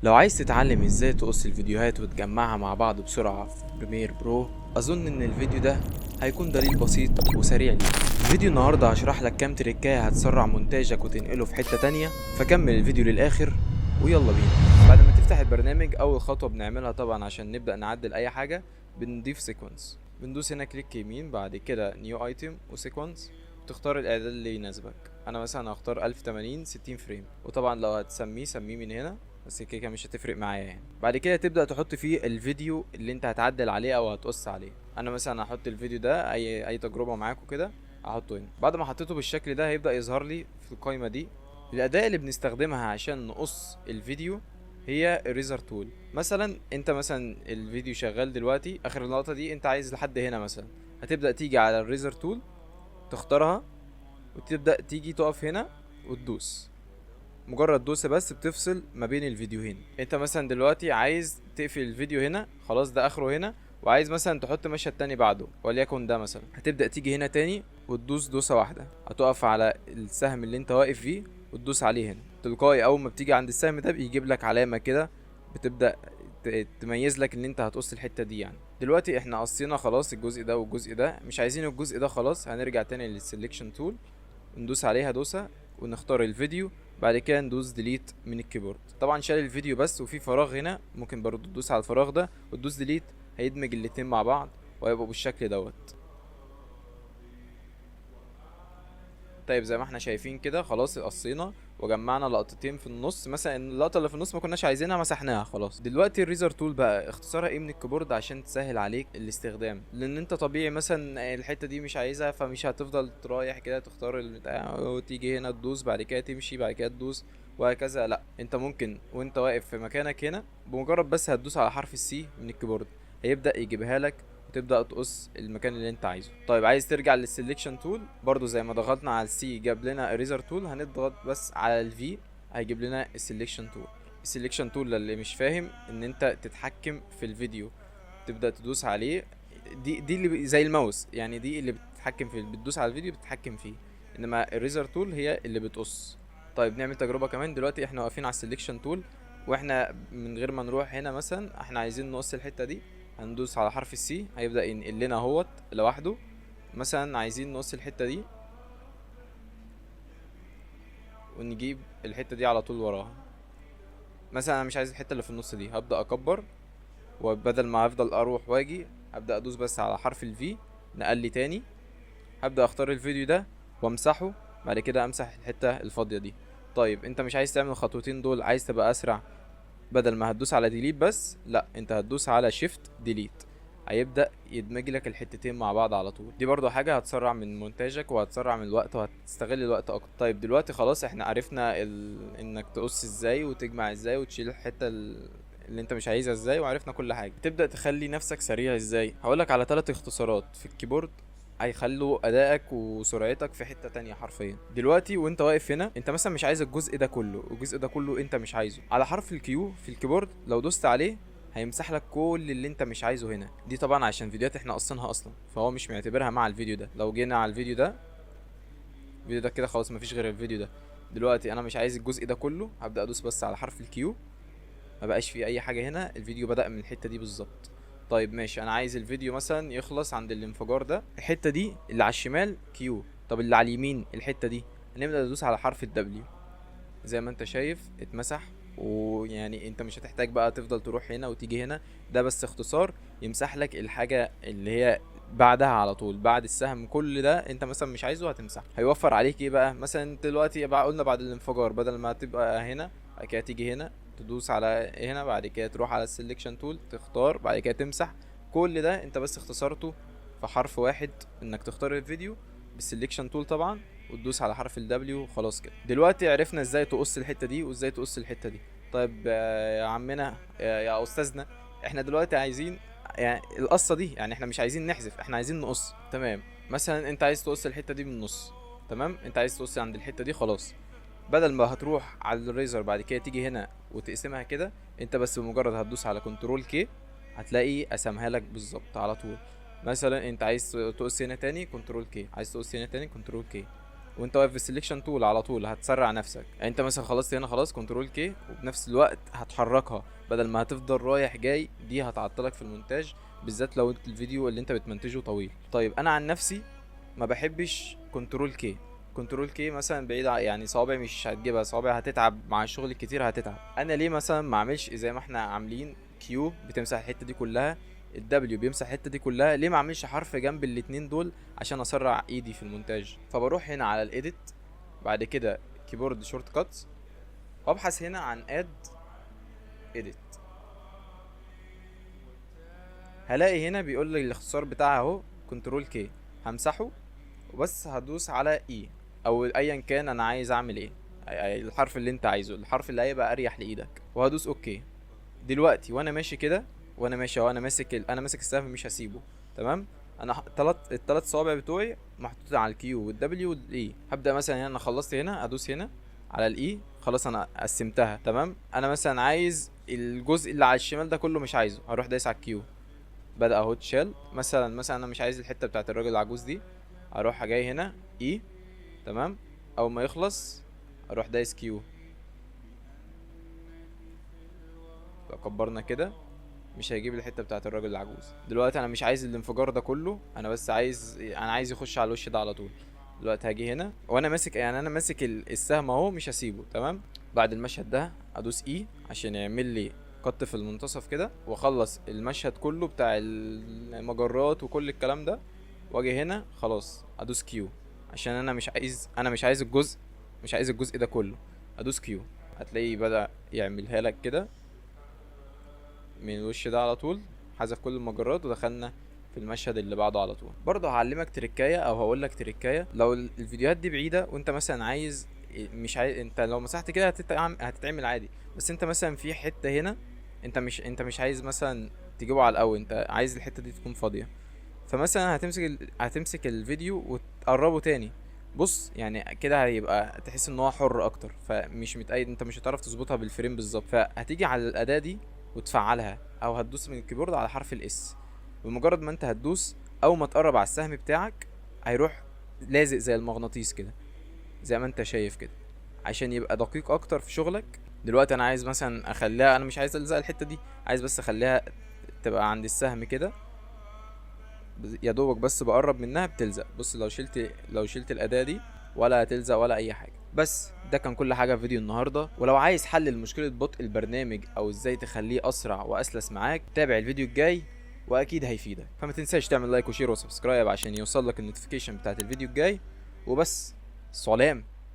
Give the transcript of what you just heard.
لو عايز تتعلم ازاي تقص الفيديوهات وتجمعها مع بعض بسرعة في Premiere Pro، اظن ان الفيديو ده هيكون دليل بسيط وسريع ليك. فيديو النهاردة هشرح لك كام تريكاية هتسرع مونتاجك وتنقله في حتة تانية، فكمل الفيديو للاخر ويلا بينا. بعد ما تفتح البرنامج، اول خطوة بنعملها طبعا عشان نبدأ نعدل اي حاجة بنضيف sequence. بندوس هنا click يمين، بعد كده new item و sequence، تختار الاعداد اللي يناسبك. انا مثلا هختار 1080 60 frame، وطبعا لو هتسميه سميه من هنا، بس كده كده مش هتفرق معايا يعني. بعد كده تبدأ تحط فيه الفيديو اللي انت هتعدل عليه او هتقص عليه. انا مثلا هحط الفيديو ده، اي تجربة معاكم كده هحطه هنا. بعد ما حطيته بالشكل ده هيبدأ يظهر لي في القائمة دي. الأداة اللي بنستخدمها عشان نقص الفيديو هي ال razor tool. مثلا انت مثلا الفيديو شغال دلوقتي، اخر اللقطة دي انت عايز لحد هنا مثلا، هتبدأ تيجي على ال razor tool تختارها وتبدأ تيجي تقف هنا وتدوس، مجرد دوسة بس بتفصل ما بين الفيديوهين. انت مثلا دلوقتي عايز تقفل الفيديو هنا، خلاص ده اخره هنا، وعايز مثلا تحط مشهد تاني بعده وليكن ده مثلا، هتبدأ تيجي هنا تاني وتدوس دوسة واحدة، هتقف على السهم اللي انت واقف فيه وتدوس عليه هنا. تلقائي اول ما بتيجي عند السهم ده بيجيب لك علامة كده بتبدأ تميز لك ان انت هتقص الحتة دي. دلوقتي احنا قصينا خلاص الجزء ده والجزء ده، مش عايزين الجزء ده خلاص. هنرجع تاني لل selection tool، ندوس عليها دوسة ونختار الفيديو، بعد كده ندوس delete من ال keyboard. طبعا شال الفيديو بس، وفي فراغ هنا ممكن برضو تدوس على الفراغ ده وتدوس delete، هيدمج الاتنين مع بعض وهيبقوا بالشكل دوت. زي ما احنا شايفين كده خلاص قصينا وجمعنا لقطتين في النص. مثلا اللقطة اللي في النص ما كناش عايزينها مسحناها خلاص. دلوقتي ال razor tool بقى اختصارها ايه من ال keyboard عشان تسهل عليك الاستخدام، لان انت طبيعي مثلا الحتة دي مش عايزها فمش هتفضل رايح كده تختار البتاع وتيجي هنا تدوس، بعد كده تمشي، بعد كده تدوس وهكذا. لا، انت ممكن وانت واقف في مكانك هنا بمجرد بس هتدوس على حرف ال C من ال keyboard هيبدأ يجيبها لك وتبدأ تقص المكان اللي انت عايزه. عايز ترجع لل selection tool، برضو زي ما ضغطنا على ال C جاب لنا razor tool، هنضغط بس على ال V هيجيب لنا ال selection tool. ال selection tool للي مش فاهم ان انت تتحكم في الفيديو، تبدأ تدوس عليه، دي اللي زي الماوس يعني، دي اللي بتتحكم في، بتدوس على الفيديو بتتحكم فيه، انما ال razor tool هي اللي بتقص. نعمل تجربة كمان. دلوقتي احنا واقفين على ال selection tool واحنا من غير ما نروح هنا مثلا احنا عايزين نقص الحتة دي، هندوس على حرف ال C هيبدأ ينقل لنا اهوت لوحده. مثلا عايزين نقص الحتة دي ونجيب الحتة دي على طول وراها. مثلا انا مش عايز الحتة اللي في النص دي، هبدأ اكبر، وبدل ما افضل اروح واجي هبدأ ادوس بس على حرف ال V نقل لي تاني، هبدأ اختار الفيديو ده وامسحه، بعد كده امسح الحتة الفاضية دي. انت مش عايز تعمل الخطوتين دول، عايز تبقى اسرع، بدل ما هتدوس على delete بس، لا انت هتدوس على shift delete، هيبدأ يدمج لك الحتتين مع بعض على طول. دي برضو حاجة هتسرع من مونتاجك وهتسرع من الوقت وهتستغل الوقت اكتر. دلوقتي خلاص احنا عرفنا انك تقص ازاي وتجمع ازاي وتشيل الحتة اللي انت مش عايزها ازاي، وعرفنا كل حاجة. تبدأ تخلي نفسك سريع ازاي؟ هقولك على 3 اختصارات في ال keyboard هيخلوا ادائك وسرعتك في حتة تانية حرفيا. دلوقتي وانت واقف هنا، انت مثلا مش عايز الجزء ده كله، الجزء ده كله انت مش عايزه، على حرف ال Q في ال keyboard لو دوست عليه هيمسح لك كل اللي انت مش عايزه هنا. دي طبعا عشان فيديوهات احنا قصينها اصلا، فهو مش معتبرها مع الفيديو ده. لو جينا على الفيديو ده، الفيديو ده كده خلاص مفيش غير الفيديو ده. دلوقتي انا مش عايز الجزء ده كله، هبدأ ادوس بس على حرف ال Q، ما بقاش فيه اي حاجة هنا، الفيديو بدأ من الحتة دي بالظبط. ماشي، انا عايز الفيديو مثلا يخلص عند الانفجار ده، الحتة دي اللي على الشمال Q، طب اللي على اليمين الحتة دي هنبدأ ندوس على حرف ال W. زي ما انت شايف اتمسح، ويعني انت مش هتحتاج بقى تفضل تروح هنا وتيجي هنا، ده بس اختصار يمسح لك الحاجة اللي هي بعدها على طول، بعد السهم كل ده انت مثلا مش عايزه هتمسحه. هيوفر عليك ايه بقى؟ مثلا انت دلوقتي بقى قلنا بعد الانفجار بدل ما تبقى هنا بعد كده تيجي هنا تدوس على هنا، بعد كده تروح على ال selection tool تختار، بعد كده تمسح، كل ده انت بس اختصرته في حرف واحد، انك تختار الفيديو بال selection tool طبعا وتدوس على حرف ال W خلاص كده. دلوقتي عرفنا ازاي تقص الحتة دي وازاي تقص الحتة دي. يا عمنا، يا استاذنا، احنا دلوقتي عايزين القصة دي، احنا مش عايزين نحذف، احنا عايزين نقص. تمام، مثلا انت عايز تقص الحتة دي من النص، تمام، انت عايز تقص عند الحتة دي خلاص، بدل ما هتروح على ال razor بعد كده تيجي هنا وتقسمها كده، انت بس بمجرد هتدوس على control K هتلاقي قسمها لك بالظبط على طول. مثلا انت عايز تقص هنا تاني control K، عايز تقص هنا تاني control K. وانت واقف في ال selection tool على طول هتسرع نفسك. يعني انت مثلا خلصت هنا خلاص control K، وبنفس الوقت هتحركها بدل ما هتفضل رايح جاي، دي هتعطلك في المونتاج بالذات لو الفيديو اللي انت بتمنتجه طويل. طيب انا عن نفسي ما بحبش control K. control K مثلا بعيد، يعني صوابعي مش هتجيبها، صوابعي هتتعب مع الشغل الكتير هتتعب. انا ليه مثلا ما اعملش زي ما احنا عاملين Q بتمسح الحتة دي كلها، ال W بيمسح الحتة دي كلها، ليه ما اعملش حرف جنب الاتنين دول عشان اسرع ايدي في المونتاج؟ فبروح هنا على ال edit، بعد كده keyboard shortcuts، وابحث هنا عن add edit. هلاقي هنا بيقول لي الاختصار بتاعها اهو control K، همسحه وبس هدوس على E او ايا كان انا عايز اعمل ايه، الحرف اللي انت عايزه، الحرف اللي هيبقى اريح لايدك، وهدوس okay. دلوقتي وانا ماشي كده، وانا ماشي اهو، انا ماسك السهم مش هسيبه، تمام. انا التلات صوابع بتوعي محطوطين على ال Q وال W وال E. هبدا مثلا هنا، انا خلصت هنا، ادوس هنا على ال E، خلاص انا قسمتها، تمام. انا مثلا عايز الجزء اللي على الشمال ده كله مش عايزه، هروح دايس على ال Q، بدا اهو اتشال. مثلا انا مش عايز الحتة بتاعت الراجل العجوز دي، اروح جاي هنا E، تمام. اول ما يخلص اروح دايس Q. لو كبرنا كده مش هيجيب الحتة بتاعت الراجل العجوز. دلوقتي انا مش عايز الانفجار ده كله، انا بس عايز، انا عايز يخش على الوش ده على طول. دلوقتي هاجي هنا وانا ماسك، يعني انا ماسك السهم اهو مش هسيبه، تمام. بعد المشهد ده ادوس E عشان يعمل لي cut في المنتصف كده، واخلص المشهد كله بتاع المجرات وكل الكلام ده، واجي هنا خلاص ادوس Q عشان انا مش عايز، انا مش عايز الجزء، مش عايز الجزء ده كله، ادوس Q. هتلاقيه بدأ يعملها لك كده من الوش ده على طول، حذف كل المجرات ودخلنا في المشهد اللي بعده على طول. برضه هعلمك تريكايه او هقول لك تريكايه، لو الفيديوهات دي بعيدة وانت مثلا عايز، مش عايز، انت لو مسحت كده هتتعمل عادي، بس انت مثلا في حتة هنا انت مش عايز مثلا تجيبه على الاول، انت عايز الحتة دي تكون فاضية، فمثلا هتمسك الفيديو وتقربه تاني، بص يعني كده هيبقى تحس ان هو حر اكتر، فمش متقيد، انت مش هتعرف تظبطها بال frame بالظبط. فهتيجي على الاداة دي وتفعلها، او هتدوس من ال keyboard على حرف ال S، بمجرد ما انت هتدوس او ما تقرب على السهم بتاعك هيروح لازق زي المغناطيس كده، زي ما انت شايف كده، عشان يبقى دقيق اكتر في شغلك. دلوقتي انا عايز مثلا اخليها، انا مش عايز الزق الحتة دي، عايز بس اخليها تبقى عند السهم كده، يا دوبك بس بقرب منها بتلزق. بص لو شلت الاداة دي ولا هتلزق ولا اي حاجة. بس ده كان كل حاجة في فيديو النهاردة. ولو عايز حل لمشكلة بطء البرنامج او ازاي تخليه اسرع واسلس معاك، تابع الفيديو الجاي واكيد هيفيدك. فما تنساش تعمل like و share و subscribe عشان يوصل لك ال notification بتاعت الفيديو الجاي. وبس، سلام.